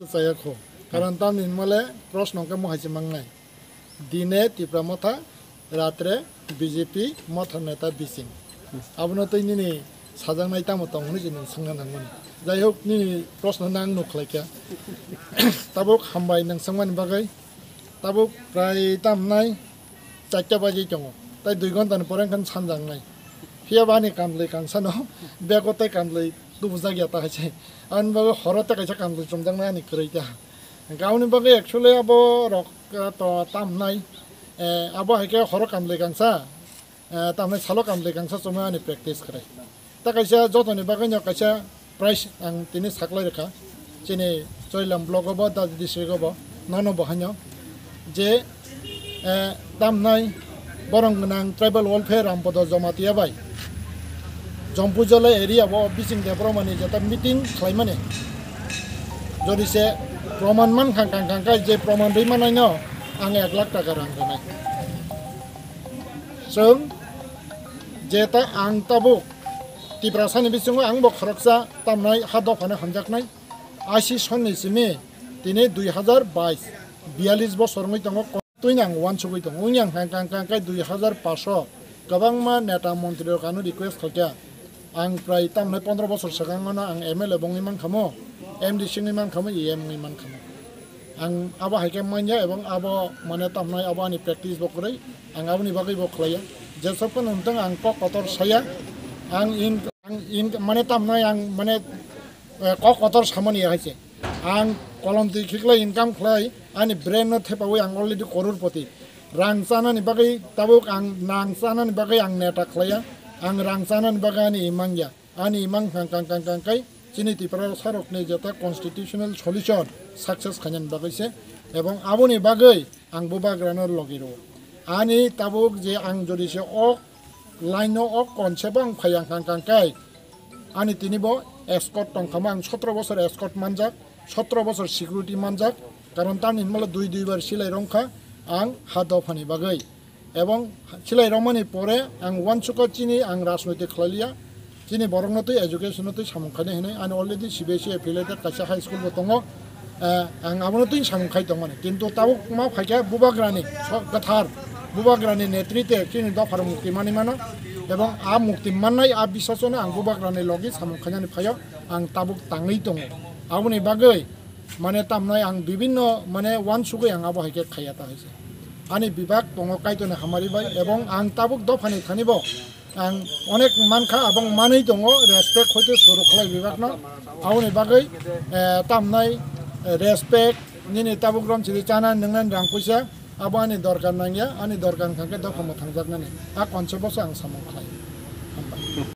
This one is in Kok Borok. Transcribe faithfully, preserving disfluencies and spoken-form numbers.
Chaya kho. Karon tamni hwnmale proshno hwnkhe mohai se mangnai. Dine Tipra Motha, ratre B J P Motha neta bising. Abono tei nini sajaknai tamo tong hwnwi se nwng swngna nangmani. Jai hok, nini proshno no ang nuk khlai kha. Tabuk hambai nwng swngmani bagwi. Tabuk prai tamnai charta baji tongo. Tai dui ghonta ni pore wngkha sanjaknai. Phiya ba ani kamlwi kangsano bego tei kamlwi tubujak ya ta hai se. Ani bagwi horo tei kaisa kamlwi chumjaknai ani kwrwi ta. Gauni bagwi actually abo rok, eh, to tamnai, eh, abo hai khe horo kamlwi kangsa, eh, tamnai salo kamlwi kangsa chumui ani practice khlai. Ta kaisa jotoni bagwi no kaisa prize ang tini saklai rwkha. Chini Choilam block obo, Dadi district obo, nono bo haino je, eh, tamnai borong gwnang tribal welfare Rampodo Jamatia bai Jompujala area o bising Debbarmani jeta meeting khlaimani. Jodi se proman mankha kang kang kai je proman rwi manaino ang ek lakh taka rang rwnai. Chwng jeta ang tabuk Tiprasani bisingo ang bo khoroksa tamnai ha dophano hamjaknai. Ashi sonni simi tini dui hazar bais, biyalish bosor wngwi tongo. Twino ang uansugwi tongo. Wngya hwnkha hwnkha hwnkha hwnkha dui hazar paso kwbangma neta montri rok ano request khaikha. Ang prai tamni pondro bosor swkang ano ang M L A bo wngwi mankhamu, M D C wngwi mankhamu, E M wngwi mankhamu. Ang abo hai khe manya ebong abo mane tamnai abo ani practice bo kwrwi, ang aboni bagwi bo khlaiya. Jesok phano wngtong ang kok kotor saya, ang in, ang in mane tamnai ang mane, eh, kok kotor samani hai se. Ang kolom twi khiklai income khlai, ani brain no thepawi ang already kororpoti. Rang chanani bagwi tabuk ang nang chanani bagwi ang neta khlaiya. Ang rang chanani bagwi ani imang ya. Ani imang kang kang kang kang kai chini Tipra sarokni jeta constitutional solution success khainani bagwi se. Ebong aboni bagwi ang bubagrano logi rwo. Ani tabuk je ang jodi se ok line o ok konse bang phai ang kang kang kai. Ani tini bo escort tongkhamo, ang sotro bosor escort manjak, sotro bosor security manjak, karon tamni hwnmale dui dui bar silai rongkha ang ha dophani bagwi. Ebong silai rongmani pore ang uansukha chini ang rajnoitik khlailiya, chini borokno twi education no twi samung khainai hinwi ani already C B S E affiliated kaisa high school bo tongo. Eh, ang abono twi samung khai tongmani. Kintu tabuk ma phaikha bubagrani, so-, kwthar bubagrani netrite chini dophar mukti manwi mano. Ebong a mukti mannai a biswasono ang bubagrani logi samung khainani phaio ang tabuk tangwi tongo. Aboni bagwi mane tamnai ang bibinno mane uansugwi ang abo hai khe khaiya ta hai se. Ani bibak tongo Kaitorni hamari bai ebong ang tabuk dophani thani bo ang onek mankha, abong manwi tongo, respect hoite suru khlai bibakno. Aboni bagwi, eh, tamnai, eh, respect, nini tabuk rom chiri chana nwngnani rang puisa, abo ani dorkar nangya, ani dorkar wngkha khe dopha mwthangjaknani. A konse boso ang samung khlai. Hambai.